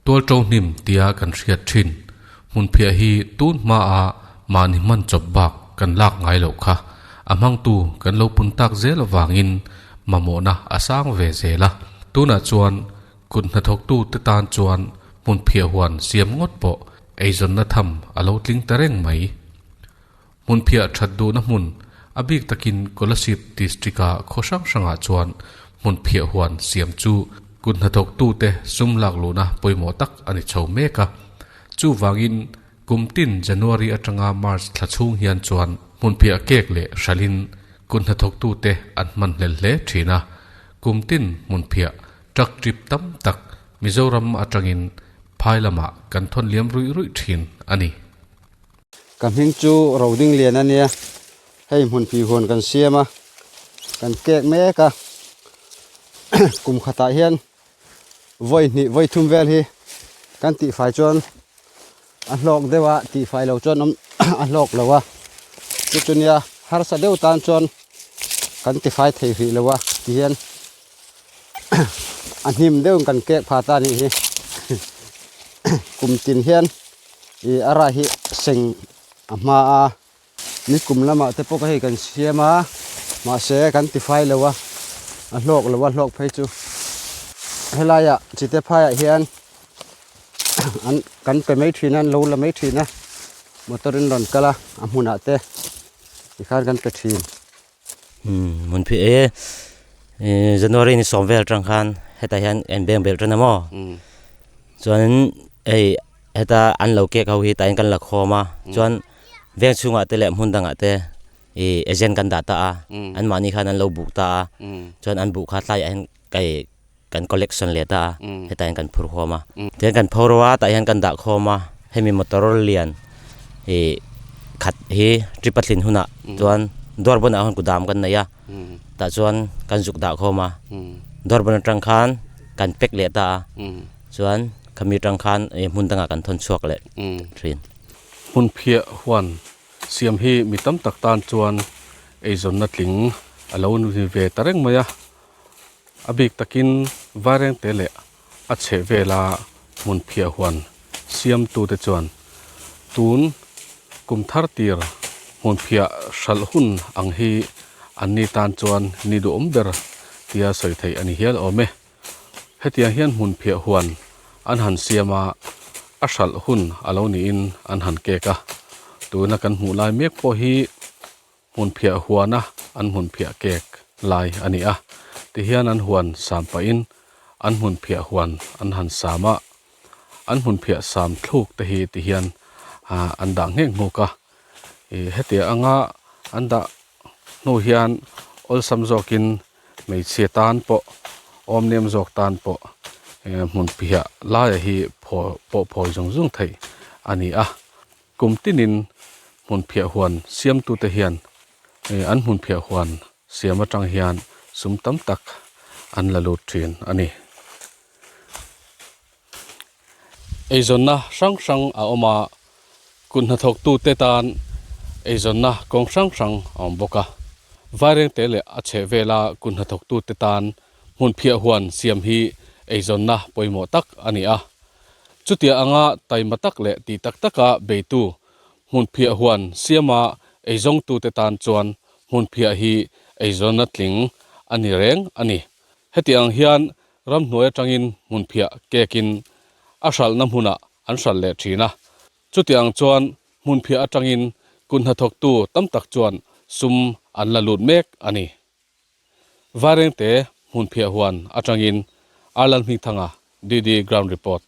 Tualṭo hnim tia kan hriat ṭhin hmunphiah hi tun hmaa mahni hman chawp bak kan lak ngai loh kha a hmangtu kan lo pun tak zel avangin mamawhna a sang ve zel a. Tunah chuan kut hnathawktu te tan chuan hmunphiah huan siam ngawt pawh eizawnna tham a lo tling ta reng mai. Hmunphiah that duhna hmun, a bik takin Kolasib District-a khaw hrang hrangah chuan hmunphiah huan siam chu kut hnathawktute sum lak luhna pawimawh tak a ni chho mek a. Chuvangin kum tin January atanga March thla chhung hian chuan hmunphiah kek leh hralhin kut hnathawktute an hman hlel hle thin a. Kum tin hmunphiah truck trip tam tak Mizoram atangin phai lamah kan thawn liam ruih ruih thin a ni. Ka hming chu Roding Lian a nia, hei hmun phi huan kan siam a, kan kek mek a, kum khatah hian vawi hnih vawi thum vel hi kan tihfai chuan a hlawk deuh a, tihfai lo chuan awm a hlawk lo a, chu chu nia harsa deuh tan chuan kan tifai thei hrih lo a tihian a hnim deuhin kan kek pha ta a nih hi kum tin hian. Ih a rai hi seng a hma a nikum lamah te pawh hei kan siam a mahse kan ti fai lo a a hlawk lo a hlawk phei chu helaiah chite phaiah hian an kan pe mai thin a an lo la mai thin a motor in rawn kal a a hmunah te tikhan kan pe thin. Hmun phih e January ni sawm vel atang khan hetah hian en beng belh tan a maw chuanin hei heta an lo kek ho hi tah hian kan la khawm a chuan veng chhungah te leh hmun dangah te ih agent kan dah ta a anmahni khan an lo buk ta a chuan an buh kha tlaiah hian hei kan collection leh ta a hetah hian kan phur khawm a tihian kan pho ro a tah hian kan dah khawm a hemi motor lian ih khat hi trip a tlin hunah chuan dawr banah hian kudam kan nei a tah chuan kan zuk dah khawm a dawr ban atang khan kan pack leh ta a chuan khami atang khan ih hmun dangah kan thawn chhuak leh thin. Hmun phiah huan siam hi mi tam tak tan chuan eizawnna tling a lo ni ve ta reng mai a. A bik takin Vairengte leh a chheh vela hmun phiah huan siamtute chuan tun kum thar tir hmun phiah hralh hun ang hi an ni tan chuan ni duhawm ber tia sawi theih a ni hial awm e. Hetiang hian hmun phiah huan an han siam a, a hralh hun a lo niin an han kek a. Tuna kan hmuh lai mek pawh hi Hmunphiah huana an hmunphiah kek lai a ni a, tihian an huan sam pahin an hmunphiah huan an han sam a, an hmunphiah sam thluk te hi tihian an dah nghek nghuk a, ih hetiang anga an dah hnu hian awlsam zawkin hmeichhia tan pawh awmnem zawk tan pawh hmunphiah laia hi phaw pawh phawi zung zung theih a ni a. Kum tinin hmunphiah huan siamtute hian an hmunphiah huan siam atang hian sum tam tak an la lut thin a ni. Eizawnna hrang hrang a awm a, kut hnathawktute tan eizawnna kawng hrang hrang a awm bawk a. Vairengte leh a chhehvela kut hnathawktute tan hmunphiah huan siam hi eizawnna pawimawh tak a ni a. Chutia anga taima tak leh ti tak taka beitu hmunphiah huan siama eizawngtute tan chuan hmunphiah hi eizawnna tling a ni reng a ni. Heti ang hian ramhnuai atangin hmunphiah kekin a hralhna hmunah an hralh leh thin a. Chuti ang chuan hmunphiah atangin kut hnathawktu tam tak chuan sum an la lut mek a ni. Vairengte hmunphiah huan atangin Arlalhmingthanga, DD Ground Report.